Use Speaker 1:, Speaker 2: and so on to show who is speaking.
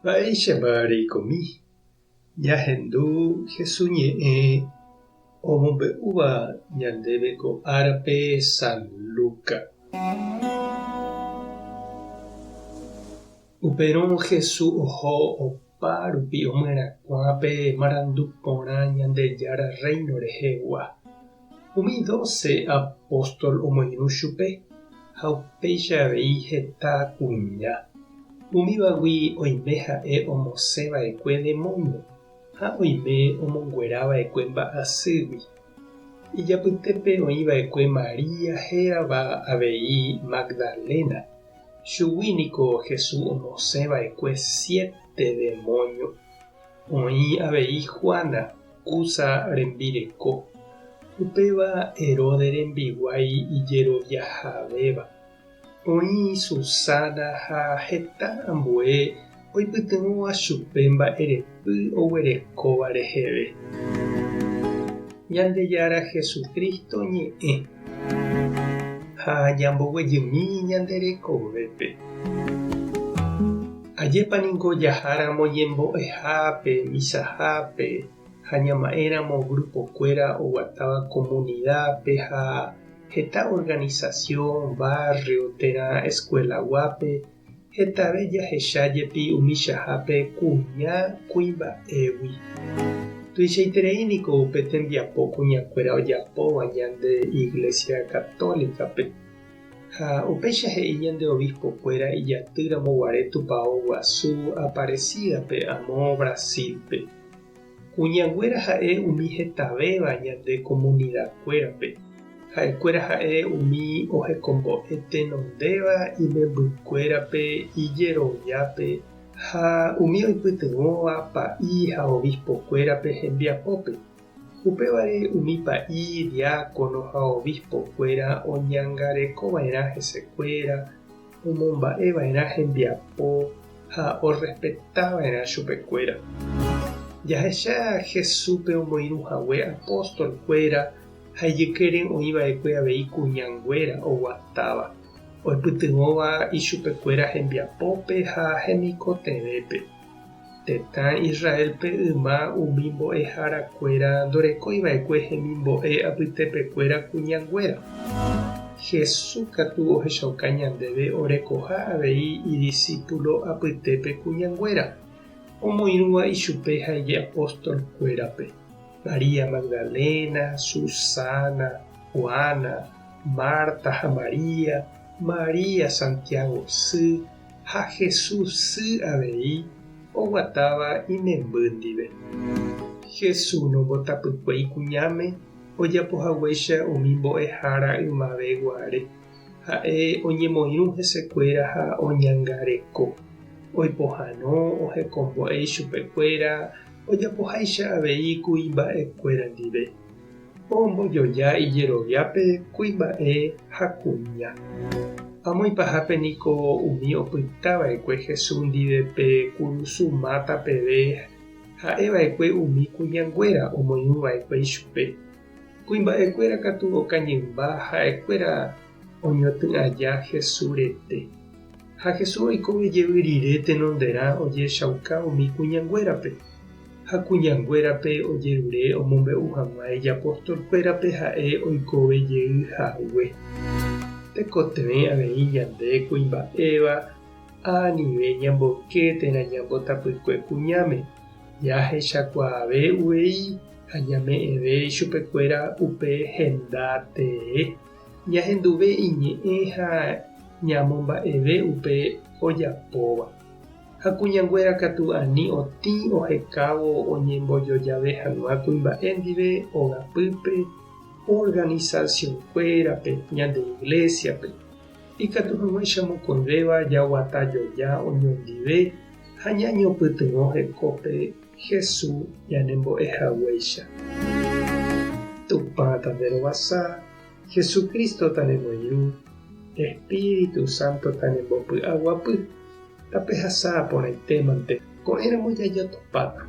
Speaker 1: Mba'éichapa reikomi ñahendu Jesús ñe'ẽ omombe'úva ñandéve ko árape San Lucas? Upérõ Jesús oho opa rupi omyerakuã pe marandu porã Ñandejára Rréino rehegua. Umi dóse apóstol omoirũ chupe ha upéicha avei heta kuña. Umívagui oime ha'e omosẽ va'ekue demónio ha oime omonguera va'ekue mba'asýgui. Ijapytépe oĩ va'ekue María hérava avei Magdalena. Chugui niko Jesús omosẽ va'ekue siete demónio. Oĩ avei Juana, Cuza rembireko, upéva Herodes rembiguái ijeroviahavéva. Oĩ Susana ha heta ambue oipytyvõva chupe mba'erepy oguerekóva reheve. Ñandejára Jesucristo ñe'ẽ ha ñamboguejymi ñande rekovépe. Ajépa ningo jaháramo ñembo'ehápe, misahápe ha ñama'ẽramo grupo-kuéra oguatáva comunidad-pe ha heta organización, barrio térã escuela-guápe hetave jahecha jepi umichahápe kuña kuimba'égui. Tuichaiterei niko upe tembiapo kuñakuéra ojapóva ñande Iglesia Católica-pe. Ha upéicha he'i ñande obispo-kuéra ijatýramo guare tupao guasu Aparecida-pe amo Brasil-pe. Kuñanguéra ha'e umi hetavéva ñande comunidad-kuérape. Ha'ekuéra ha'e umi ohekombo'e tenondéva imembykuérape ijeroviápe ha umi oipytyvõva pa'i ha obispo-kuérape hembiapópe. Upévare umi pa'i, diákono ha obispo-kuéra oñangarekova'erã hesekuéra, omomba'eva'erã hembiapo ha orrespetava'erã chupekuéra. Jahecha Jesúspe omoirũ hague apóstol-kuéra ha ijykére oĩva'ekue avei kuñanguéra oguatáva, oipytyvõva ichupekuéra hembiapópe ha hemikotevẽpe. Tetã Israélpe yma umi mbo'eharakuéra ndorekói va'ekue hemimbo'e apytepekuéra kuñanguéra. Jesús katu ohechauka ñandéve orekoha avei idisípulo apytépe kuñanguéra, omoirũva ichupe ha ijapostolkuérape, María Magdalena, Susana, Juana, Marta ha María, María Santiago sy, Ha Jesús sy avei oguatáva imemby ndive. Jesús nombotapykuéi kuñáme ojapo haguéicha umi mbo'ehára ymave guare. Ha'e oñemoirũ hesekuéra ha oñangareko. Oipohãno ohekombo'e ichupekuéra ojapoháicha avei kuimba'ekuéra ndive. Ombojoja ijeroviápe kuimba'e ha kuña. Amo ipahápe niko umi opyta va'ekue Jesús ndive pe kurusu máta peve ha'e va'ekue umi kuñanguéra omoirũ va'ekue ichupe. Kuimba'ekuéra katu okañymba ha'ekuéra oñotỹ aja Jesús rete. Ha Jesús oikove jevy rire tenonderã ojehechauka umi kuñanguérape. Ha kuñanguérape ojerure omombe'u hag̃ua ijapostolkuérape ha'e oikove jey hague. Tekotevẽ avei ñande kuimba'éva anive ñamboyke térã ñambotapykue kuñáme, jahechakuaave uvei ha ñame'ẽve ichupekuéra upe henda tee. Ñahenduve iñe'ẽ ha ñamomba'eve upe ojapóva. Ha kuñanguéra katu ani otĩ ohekávo oñembojojave hag̃ua kuimba'e ndive ogapýpe, organización-kuérape, ñande iglesia-pe. Ikatu hag̃uáicha mokõivéva jaguata joja oñondive ha ñañopytyvõ hekópe Jesús ñanembo'e haguéicha. Tupã tanderovasa, Jesucristo tanemoirũ, Espíritu Santo tanembopy'aguapy. Tapehasa porãitémante, ko'ẽramo jajotopáta.